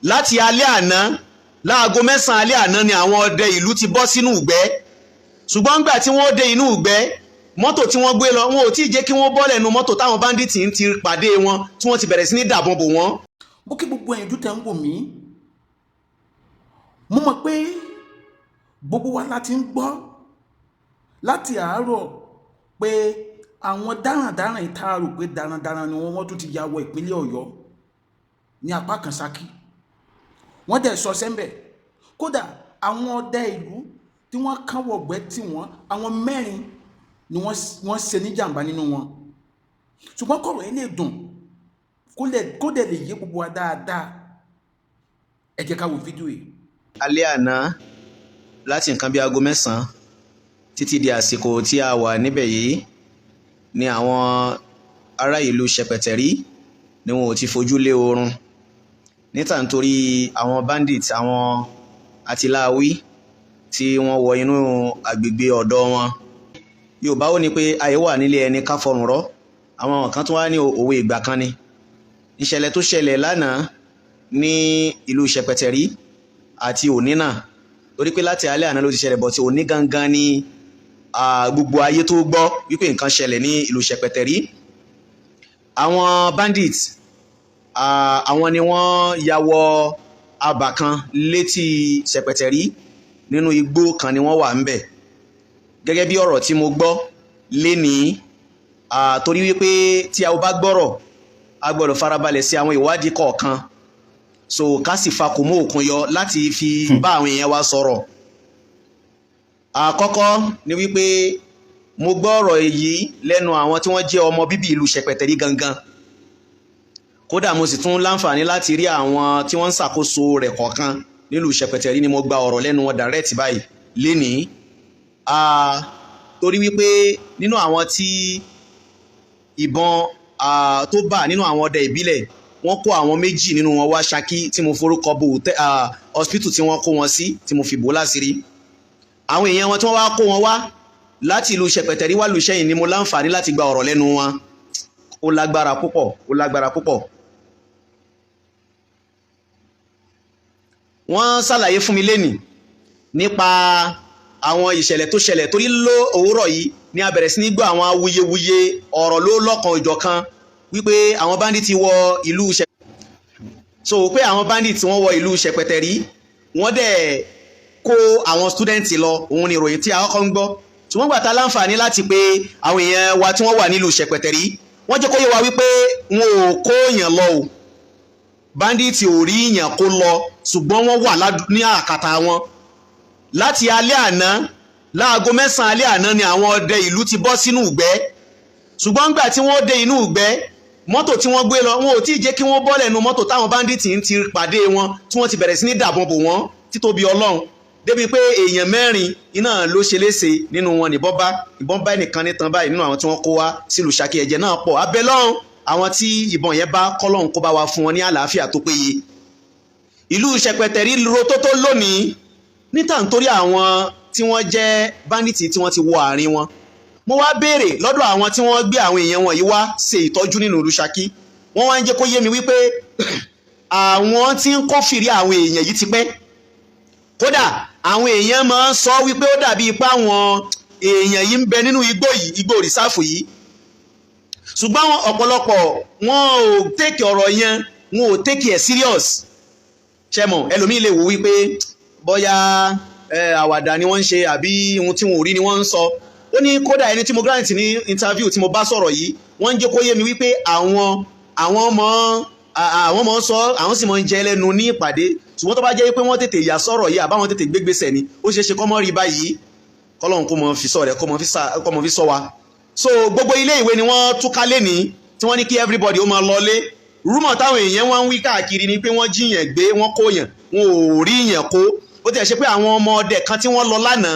Láti alẹ́ àná, láago 9 alẹ́ àná ni àwọn ọdẹ ìlú ti bọ́ sínú ìgbẹ́. Ṣùgbọ́n nígbà tí wọ́n dé inú ìgbẹ́, mọ́tò tí wọ́n gbé lọ, wọn ò tí ì jẹ́ kí wọ́n bọ́lẹ̀ nu mọ́tò táwọn bandits ń ti pàdé wọn, tí wọ́n ti bẹ̀rẹ̀ sí ní dàbọn bò wọ́n. Mo kí gbogbo ẹ̀yin tẹ́ ń wò mí. Mo mọ̀ pé gbogbo wa la ti ń gbọ́ láti àárọ̀ pé àwọn darandaran yìí tá a rò pé darandaran ni wọ́n tún ti ya wọ ìpínlẹ̀ Ọ̀yọ́ ní apá kan Ṣakí. Wọ́n dẹ̀ sọ sẹ́ńbẹ̀. Kódà àwọn ọdẹ ìlú tí wọ́n kán wọ̀gbẹ́ tí wọ́n, àwọn 4 ni wọ́n ṣe níjàmbá nínú wọn. Ṣùgbọ́n kọ̀rọ̀ yìí lè dùn kó dẹ̀ lè yé gbogbo wa dáadáa, ẹ jẹ́ ká wo fídíò yìí. Alẹ́ àná, láti nǹkan bí aago 9 títí di àsìkò tí a wà níbẹ̀ yìí, ni àwọn ará ìlú Ṣẹpẹtẹrí ni wọn ò ti fojú lé oorun níta nítorí àwọn bandits, àwọn atiláwí tí wọ́n wọ inú agbègbè ọ̀dọ̀ wọn. Yorùbá ó ní pé ayé wà nílé ẹni ká fọrùn rọ́. Àwọn kan tó wá ní òwe ìgbà kan ni. Ìṣẹ̀lẹ̀ tó ṣẹlẹ̀ lánàá ní ìlú Ṣẹpẹtẹrí àti òní náà, torí pé láti alẹ́ àná ló ti ṣẹlẹ̀, bọ̀ tí òní gangan ni gbogbo ayé tó gbọ́ wípé nǹkan ṣẹlẹ̀ ní ìlú Ṣẹpẹtẹrí. Àwọn bandits, àwọn ni wọ́n ya wọ abà kan létí Ṣẹpẹtẹrí, nínú igbó kan ni wọ́n wà ńbẹ̀. Gẹ́gẹ́ bí ọ̀rọ̀ tí mo gbọ́ lénìí, torí wípé tí a bá gbọ́rọ̀, a gbọ́dọ̀ farabalẹ̀ sí àwọn ìwádìí kọ̀ọ̀kan, so ká sì fa kò mú òkun yọ láti fi bá àwọn èèyàn wa sọ̀rọ̀. Àkọ́kọ́ ni wípé mo gbọ́ ọ̀rọ̀ èyí lẹ́nu àwọn tí wọ́n jẹ́ ọmọ bíbí ìlú Ṣẹpẹtẹrí gangan. Kódà mo sì tún láǹfààní láti rí àwọn tí wọ́n ń ṣàkóso rẹ̀ kọ̀ọ̀kan nílùú Ṣẹpẹtẹrí ni mo gba ọ̀rọ̀ lẹ́nu wọn direct báyìí lénìí. Torí wípé nínú àwọn tí ìbọn tó bà nínú àwọn ọdẹ ìbílẹ̀, wọ́n kó àwọn 2 nínú wọn wá Ṣakí, tí mo forúkọ bo hospital tí wọ́n kó wọn sí, tí mo fi bò láṣìírí. Àwọn èèyàn wọn tí wọ́n wá kó wọn wá láti ìlú Ṣẹpẹtẹrí wá lùṣẹ́yìn ni mo láǹfààní láti gba ọ̀rọ̀ lẹ́nu wọn. Ó lágbára púpọ̀, ó lágbára púpọ̀. Wọ́n ṣàlàyé fún mi lénìí nípa àwọn ìṣẹ̀lẹ̀ tó ṣẹlẹ̀, torí ló òwúrọ̀ yìí ni a bẹ̀rẹ̀ sí ní gbọ́ àwọn awuyewuye ọ̀rọ̀ ló lọ́kan òjọ̀kan wípé àwọn bandits wọ ìlú Ṣẹpẹtẹrí. So pé àwọn bandits wọ́n wọ ìlú Ṣẹpẹtẹrí, wọ́n dẹ̀ kó àwọn student lọ. Òun ni ìròyìn tí a kọ́kọ́ ń gbọ́. Ṣùgbọ́n gbà tá láǹfààní láti pé àwọn èèyàn wa tí wọ́n wà nílùú Ṣẹpẹtẹrí, wọ́n jẹ́ kó yé wa wípé wọn ò kó èèyàn lọ o, bandits ò rí èèyàn kó lọ, ṣùgbọ́n wọ́n wà ní àkàtà wọn. Láti alẹ́ àná, láago 9 alẹ́ àná ni àwọn ọdẹ ìlú ti bọ́ sínú ìgbẹ́. Ṣùgbọ́n nígbà tí wọ́n dé inú ìgbẹ́, mọ́tò tí wọ́n gbé lọ, wọn ò tí ì jẹ́ kí wọ́n bọ́lẹ̀ nu mọ́tò táwọn bandits ń ti pàdé wọn, tí wọ́n ti bẹ̀rẹ̀ sí ní dàbọn bò wọ́n títóbi Ọlọ́run. Débi pé èèyàn 4 iná ló ṣe léṣe nínú wọn, níbọn bá ìbọn bá ẹnìkan nítan báyìí nínú àwọn tí wọ́n kó wá sílùú Ṣakí. Ẹ̀jẹ̀ náà pọ̀. Abẹ́lọ́run àwọn tí ìbọn yẹn bá, kọ́lọ́run kó bá wa fún wọn ní àlàáfíà tó péye. Ìlú Ṣẹpẹtẹrí ro tó tó lónìí níta nítorí àwọn tí wọ́n jẹ́ bandits tí wọ́n ti wọ àárín wọn. Mo wá béèrè lọ́dọ̀ àwọn tí wọ́n gbé àwọn èèyàn wọ̀nyí wá ṣe ìtọ́jú nínú ìlú Ṣakí. Wọ́n wá ń jẹ́ kó yé mi wípé àwọn tí ń kófìrí àwọn èèyàn yìí ti pẹ́. Kódà àwọn èèyàn máa ń sọ wípé ó dàbí ipá àwọn èèyàn yìí ń bẹ nínú igbó yìí, igbó rìsáàfù yìí. Ṣùgbọ́n ọ̀pọ̀lọpọ̀ wọn ò tèkì ọ̀rọ̀ yẹn, wọn ò tèkì ẹ̀ serious. Ṣẹ́mọ̀ ẹlòmíì lè wò wípé bóyá àwàdà ni wọ́n ń ṣe àbí ohun tí wọn ò rí ni wọ́n ń sọ. Ó ní kódà ẹni tí mo grant ní interview tí mo bá sọ̀rọ̀ yìí, wọ́n ń jẹ́ kó yé mi wípé àwọn ọmọ sọ, àwọn sì mọ̀ ń jẹ lẹ́nu ní ìpàdé. Ṣùgbọ́n tó bá jẹ́ pé wọ́n tètè yà sọ̀rọ̀ yìí àbáwọn tètè gbégbèsè ni, ó ṣeé ṣe kọ́mọ́ rí báyìí, kọ́lọ́hún kó mọ fi sọ rẹ̀, kó mọ fi sọ wa. So gbogbo ilé ìwé ni wọ́n túká lénìí tí wọ́n ní kí everybody ó máa lọlé. Rúmọ̀ táwọn èèyàn wá ń wí káàkiri ni pé wọ́n jíyàn gbé, wọ́n kó yàn, wọn ò rí yàn kó. Ó ti ẹ̀ ṣe pé àwọn ọmọ ọdẹ kan tí wọ́n lọ lánàá,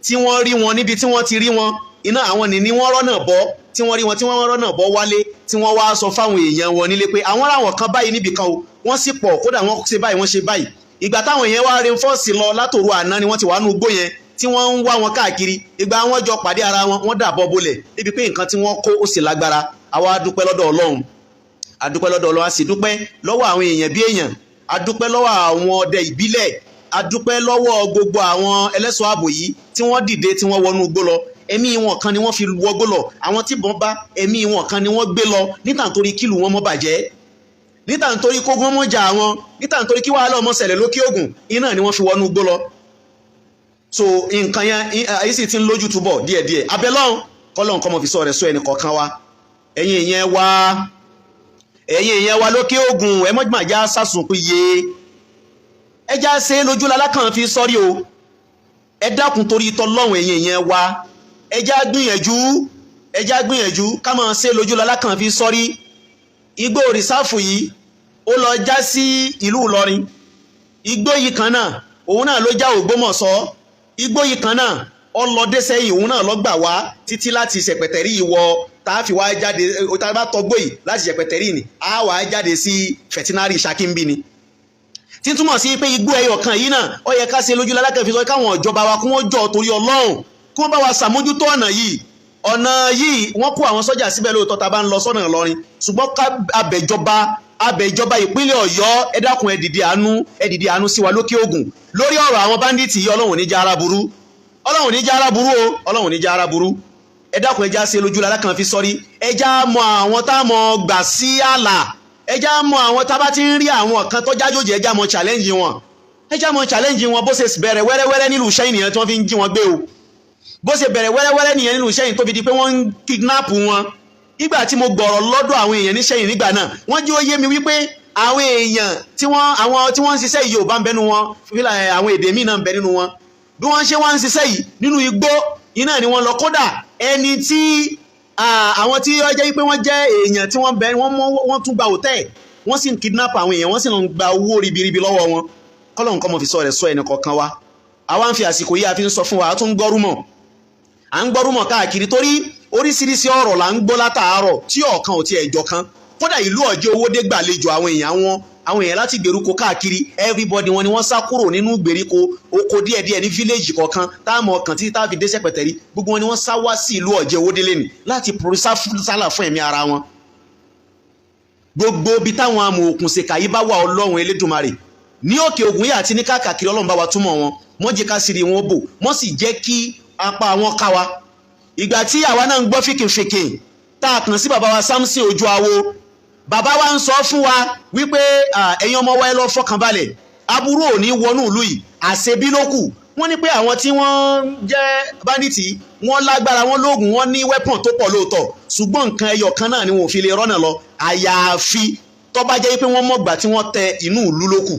tí wọ́n rí wọn níbi tí wọ́n ti rí wọn, iná àwọn nìní wọ́n rọ́nà bọ́, tí wọ́n rí wọn tí wọ́n rọ́nà bọ́ wálé, tí wọ́n wá sọ fáwọn èèyàn wọn nílé pé àwọn ráwọn kan báyìí níbì kan o, wọ́n sì pọ̀, kódà wọ́n ṣe báyìí, wọ́n ṣe báyìí. Ìgbà táwọn èèyàn wá reinforce lọ látòru àná ni wọ́n ti wà nú igbó yẹn tí wọ́n ń wá wọn káàkiri. Ìgbà wọn jọ pàdé ara wọn, wọ́n dàbọ̀ bolẹ̀ níbi pé nǹkan tí wọ́n kó ó sì lágbára. Àwa dúpẹ́ lọ́dọ̀ Ọlọ́run, a dúpẹ́ lọ́dọ̀ Ọlọ́run, a sì dúpẹ́ lọ́wọ́ àwọn èèyàn bí èèyàn. A dúpẹ́ lọ́wọ́ àwọn ọdẹ ìbílẹ̀. A dúpẹ́ lọ́wọ́ gbogbo àwọn ẹlẹ́ṣọ́ ààbò yìí tí wọ́n dìde, tí wọ́n wọnú igbó lọ. Ẹ̀mí wọn kan ni wọ́n fi wọgbó lọ. Àwọn tí bọ́n bá, ẹ̀mí wọn kan ni wọ́n gbé lọ níta nítorí kílù wọn mọ́ bàjẹ́, níta nítorí kógun ọmọ jà wọn, níta nítorí kí wàhálà ọmọ ṣẹlẹ̀ lókè Ògùn iná ni wọ́n fi wọnú igbó lọ. So nǹkan yẹn ayé sì ti ń lójú túbọ̀ díẹ̀díẹ̀. Abẹ́lọ́run kọ́lọ́n kọ́mọ fi sọ rẹ̀ sọ ẹnì kọ̀ọ̀kan wa. Ẹ̀yin ìyẹn wa lókè Ògùn, ẹ mọ́júmọ̀já sásùn péye. Ẹ já ṣe lójú lalákàn fi sọ́rí o. Ẹ dákun torí tọlọ́run, ẹ̀yin ìyẹn wa, ẹ já gbìyànjú, ẹ já gbìyànjú ká máa ṣe lójú lalákàn fi sọ́rí. Igbó reserve yìí, ó lọ já sí ìlú Ìlọrin. Igbó yìí kan náà, òun náà ló já Ògbómọ̀ṣọ́. Igbó yìí kan náà, ọlọ́dẹ sẹ́yìn, òun náà lọ gbà wá títí láti Ṣẹ̀pẹ̀tẹ̀rí ìwọ tá a fi wá jáde. Tá a bá tọgbó yìí láti Ṣẹ̀pẹ̀tẹ̀rí ni a wà á jáde sí veterinary Ṣakí ń bí ni, tí túmọ̀ sí pé igbó ẹyọ kan yìí náà, ó yẹ ká ṣe lójú lálákẹ́ fi sọ káwọn ìjọba wa kí wọ́n jọ torí Ọlọ́run, kí wọ́n bá wa ṣàmójútó ọ̀nà yìí. Ọ̀nà yìí, wọ́n kó àwọn sọ́jà síbẹ̀ lóòótọ́ tá a bá ń lọ sọ́nà Ìlọrin, ṣùgbọ́n ká abẹ̀jọba ìpínlẹ̀ Ọ̀yọ́, ẹ dákun, ẹ dìde àánú, ẹ dìde àánú sí wa lókè Ògùn lórí ọ̀rọ̀ àwọn bandit yìí. Ọlọ́run ní jẹ́ ara burú, Ọlọ́run ní jẹ́ ara burú o, Ọlọ́run ní jẹ́ ara burú. Ẹ dákun, ẹ já ṣe lójú lálákàn fi sọ́rí. Ẹ já mọ àwọn tá mọ gbà sí àlà. Ẹ já mọ àwọn tá bá ti ń rí àwọn kan tó jájòjì, ẹ já mọ challenge wọn, ẹ já mọ challenge wọn. Bó ṣe bẹ̀rẹ̀ wẹ́rẹ́wẹ́rẹ́ nílùú Ìṣẹ́yìn nìyẹn tí wọ́n fi ń jí wọn gbé o. Bó ṣe bẹ̀rẹ̀ wẹ́rẹ́wẹ́rẹ́ nìyẹn nílùú Ìṣẹ́yìn tó fi di pé wọ́n ń kidnap wọn. Nígbà tí mo gbọ̀rọ̀ lọ́dọ̀ àwọn èèyàn níṣẹ́yìn nígbà náà, wọ́n jí ó yé mi wípé àwọn èèyàn tí wọ́n, àwọn tí wọ́n ń ṣiṣẹ́ yìí, Yorùbá ń bẹ nínú wọn, àwọn èdè míì náà ń bẹ nínú wọn. Bí wọ́n ṣe wọ́n ń ṣiṣẹ́ yìí nínú igbó iná ni wọ́n lọ. Kódà ẹni tí àwọn tí ó jẹ́ wípé wọ́n jẹ́ èèyàn tí wọ́n bẹ, wọ́n tún gba hotel, wọ́n sì ń kidnap àwọn èèyàn, wọ́n sì ń gba owó ribiribi lọ́wọ́ wọn. Kọ́lọ̀ nǹkan mọ̀ fi sọ rẹ̀ sọ ẹnì kọ̀ọ̀kan wa. Àwa ń fi àsìkò yìí, a fi ń sọ fún wa. A tún ń gbọ́ rumour, à ń gbọ́ rumour káàkiri, torí oríṣiríṣi ọ̀rọ̀ là ń gbọ́ látàárọ̀ tí ọ̀kan ò tiẹ̀ jọ kan. Kódà ìlú Ọ̀jẹ̀ Owódé gbàlejò àwọn èèyàn wọn, àwọn èèyàn láti gbèríko káàkiri. Everybody wọn ni wọ́n sá kúrò nínú gbèríko oko díẹ̀díẹ̀ ní village kọ̀ọ̀kan táàmù ọkàn títí táàfi dé Sẹ̀pẹ̀tẹ̀rí. Gbogbo wọn ni wọ́n sá wá sí ìlú Ọ̀jẹ̀ Owódé lẹ́nìí láti sálà fún ẹ̀mí ara wọn. Gbogbo ibi táwọn amòòkùn ṣèkà yìí bá wà, Ọlọ́run Elédùmarè, ní òkè Ògùn yìí àti ní káàkiri, Ọlọ́run bá wa túmọ̀ wọn. Wọ́n jẹ́ ká sírí wọn bò, wọ́n sì jẹ́ kí apá wọn ká wa. Ìgbà tí àwa náà ń gbọ́ fìkìfìkì, tá a kàn sí bàbá wa Samson Ojú Awo, bàbá wa ń sọ fún wa wípé ẹ̀yin ọmọ wa, ẹ lọ fọkàn balẹ̀, aburú ò ní wọnú ìlú yìí, àṣebí ló kù. Wọ́n ní pé àwọn tí wọ́n jẹ́ bandit, wọ́n lágbára, wọ́n lóògùn, wọ́n ní weapon tó pọ̀ lóòótọ́, ṣùgbọ́n nǹkan ẹyọ kan náà ni wọn ò fi lè rọ́nà lọ, àyàfi tó bá jẹ́ pé wọ́n mọ̀gbà tí wọ́n tẹ inú ìlú ló kù,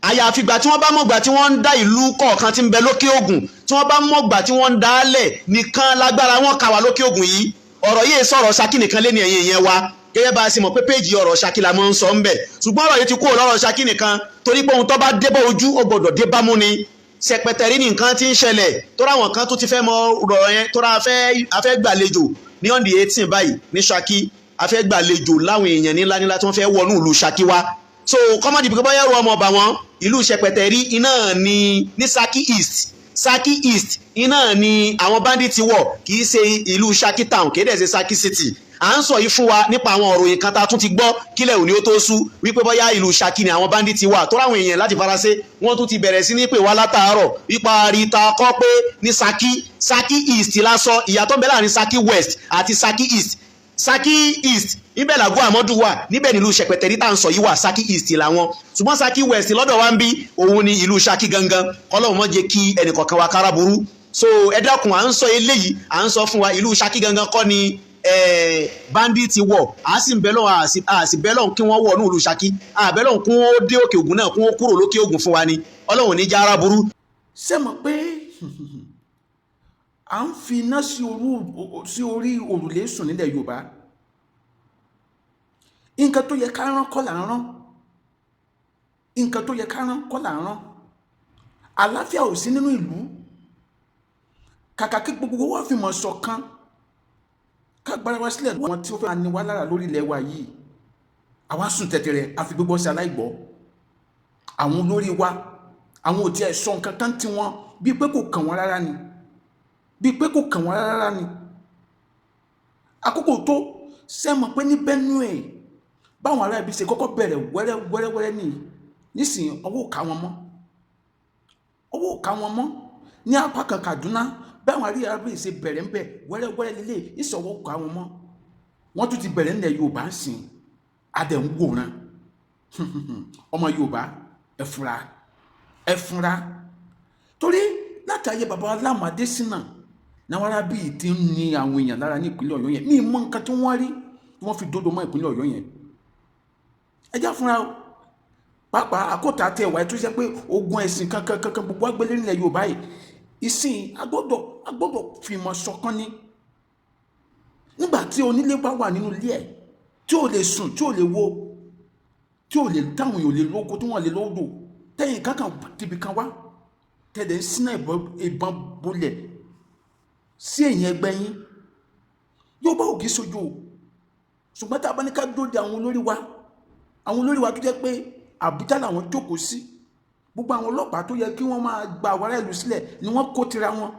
àyàfi ìgbà tí wọ́n bá mọ̀gbà tí wọ́n ń dá ìlú kọ̀ọ̀kan tí ń bẹ lókè Ògùn, tí wọ́n bá mọ̀gbà tí wọ́n ń dá lẹ̀ nìkan lágbára wọn kà wá lókè Ògùn yìí. Ọ̀rọ̀ yìí sọ̀rọ̀ Ṣakí nìkan lé ní, ẹ̀yìn ìyẹn wa. Gẹ́gẹ́ bá a ṣe mọ̀ pé péjì ọ̀rọ̀ Ṣakí la máa ń sọ ń bẹ̀, ṣùgbọ́n ọ̀rọ̀ yìí ti kúrò lọ́rọ̀ Ṣakí nìkan, torí pé ohun tó bá débọ̀ ojú, ó gbọ́dọ̀ dé bámú ni. Ṣẹpẹtẹrí ní nǹkan tí ń ṣẹlẹ̀ tó ráwọn kan tó ti fẹ́ mọ ọ̀rọ̀ yẹn tó rà afẹ́ gbàlejò ní on the 18 báyìí ní Ṣakí. Afẹ́ gbàlejò láwọn èèyàn ńlá ńlá tí wọ́n fẹ́ wọnú ìlú Ṣakí wá. So kọ́mọ́dì bí bọ́yá ru ọmọ ọba wọn ìlú Ṣẹpẹtẹrí iná ní ní Ṣakí East. Ṣakí East iná ni àwọn bandit wọ̀, kì í ṣe ìlú Ṣakí town, kì í dẹ̀ ṣe Ṣakí city. À ń sọ yìí fún wa nípa àwọn ọ̀rọ̀ yìí kan tá a tún ti gbọ́ kílẹ̀ òní ó tó sú wípé bóyá ìlú Ṣakí ni àwọn bandit wà, tó ráwọn èèyàn láti Faransé, wọ́n tún ti bẹ̀rẹ̀ sí ní pè wá látàárọ̀ ipa ríta kọ́ pé ní Ṣakí, Ṣakí East lásọ. Ìyàtọ̀ ń bẹ láàrin Ṣakí West àti Ṣakí East. Ṣakí East, níbẹ̀ làgọ́ àmọ́dù wà, níbẹ̀ nílùú Ṣẹpẹtẹrí tá à ń sọ yìí wà. Ṣakí East làwọn, ṣùgbọ́n Ṣakí West lọ́dọ̀ wa ń bí, òun ni ìlú Ṣakí gangan. Kọ́lọ́hun má jẹ́ kí ẹnìkọ̀ọ̀kan wa kára burú. So ẹ dákun, à ń sọ eléyìí, à ń sọ fún wa, ìlú Ṣakí gangan kọ́ ni bandit wọ̀. À sì ń bẹ lọ́wọ́, à sì bẹ lọ́hùn kí wọ́n wọ̀ ní ìlú Ṣakí, à bẹ lọ́hùn kí wọ́n dé òkè Ògùn náà, kí wọ́n kúrò lókè Ògùn fún wa ni. Ọlọ́run ní já ara burú. Ṣé mọ̀ pé à ń fi iná sí orí òrùlé sùn nílẹ̀ Yorùbá? Nǹkan tó yẹ ká rán kọ́ là ń rán, nǹkan tó yẹ ká rán kọ́ là ń rán. Àlàáfíà ò sí nínú ìlú. Kàkà kí gbogbo wa fìmọ̀ ṣọ̀kan, ká gbára wa sílẹ̀, wọn tí ó fẹ́ máa ní wa lára lórí ilẹ̀ wa yìí, àwa sùn tẹ̀tẹ̀rẹ̀, àfi gbogbo ṣe aláìgbọ́. Àwọn olórí wa, àwọn ò tiẹ̀ sọ nǹkan kan tí wọ́n bíi pé kò kàn wọ́n rárá ni, bíi pé kò kàn wọ́n rárá ni. Àkókò tó ṣe mọ̀ pé ní Benue, Báwọn ará ibi ṣe kọ́kọ́ bẹ̀rẹ̀ wẹ́rẹ́ wẹ́rẹ́ wẹ́rẹ́ ní nísìnyí, ọwọ́ ò ká wọn mọ́, ọwọ́ ò ká wọn mọ́. Ní apá kan Kaduna, báwọn ará ibi ṣe bẹ̀rẹ̀ ń bẹ̀ wẹ́rẹ́ wẹ́rẹ́ lélẹ̀ ìṣọwọ́ ká wọn mọ́. Wọ́n tún ti bẹ̀rẹ̀ nílẹ̀ Yorùbá ń sìn, adẹ̀ ń wòran. Ọmọ Yorùbá, ẹ fura, ẹ fura, torí láti ayé baba Láàmú Adésínà náwọn arábí yìí ti ń ní àwọn èèyàn lára ní ìpínlẹ̀ Ọ̀yọ́ yẹn. Mí mọ nǹkan tí wọ́n rí tí wọ́n fi dódò mọ́ ìpínlẹ̀ Ọ̀yọ́ yẹn. Ẹ já fúnra o. Pàápàá àkótá tẹ wáyé tó ṣe pé ogun ẹ̀sìn kankan kankan gbogbo agbélé nílẹ̀ Yorùbá yìí ìsìn, agbọ́dọ̀ fìmọ̀ ṣọ̀kan ni. Nígbà tí onílé bá wà nínú ilé ẹ̀ tí ò lè sùn, tí ò lè wo, tí ò lè táwọn èèyàn ò lè lóko, tí wọ́n lè lódò, tẹ́yìn kankan tibì kan wá tẹ̀lé ń sínú ìbọn bolẹ̀ sí èyàn ẹgbẹ́ yín, yóò bá òkè sojú o. Ṣùgbọ́n tá a bá ní ká dúró de àwọn olórí wa, àwọn olórí wa tó jẹ́ pé Àbújá làwọn jókòó sí, gbogbo àwọn ọlọ́pàá tó yẹ kí wọ́n máa gba àwọn ará ìlú sílẹ̀ ni wọ́n kó tira wọn.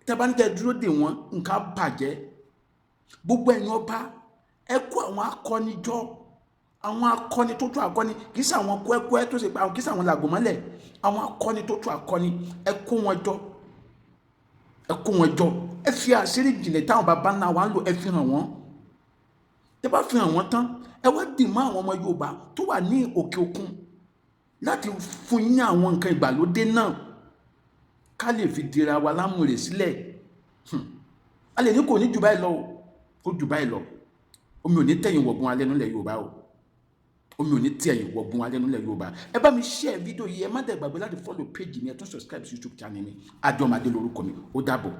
Tá a bá ní ká dúró de wọn, nǹkan á bàjẹ́. Gbogbo ẹ̀yin ọba, ẹ kó àwọn akọni jọ, àwọn akọni tó tó akọni, kì í ṣe àwọn kúẹ́kúẹ́ tó ṣe pé àwọn, kì í ṣe àwọn làgòmọ́lẹ̀, àwọn akọni tó tó akọni, ẹ kó wọn jọ, ẹ kó wọn jọ. Ẹ fi àṣírí ìjìnlẹ̀ táwọn baba ńlá wa ń lò, ẹ fi hàn wọ́n. Tẹ bá fi hàn wọ́n tán, ẹ wá dì mọ́ àwọn ọmọ Yorùbá tó wà ní òkè òkun láti fún yín ní àwọn nǹkan ìgbàlódé náà, ká lè fi dira wa lámùrè sílẹ̀. A lè ní kò ní jù báyìí lọ o, kó jù báyìí lọ. Omi ò ní tẹ̀yìn wọ̀gbun alẹ́ nílẹ̀ Yorùbá o. Omi ò ní tẹ̀yìn wọ̀gbun alẹ́ nílẹ̀ Yorùbá. Ẹ bá mi share fídíò yìí. Ẹ má dẹ̀ gbàgbé láti follow page mi, ẹ tún subscribe sí YouTube channel mi. Adéọmọdé lórúkọ mi. Ó dàbọ̀.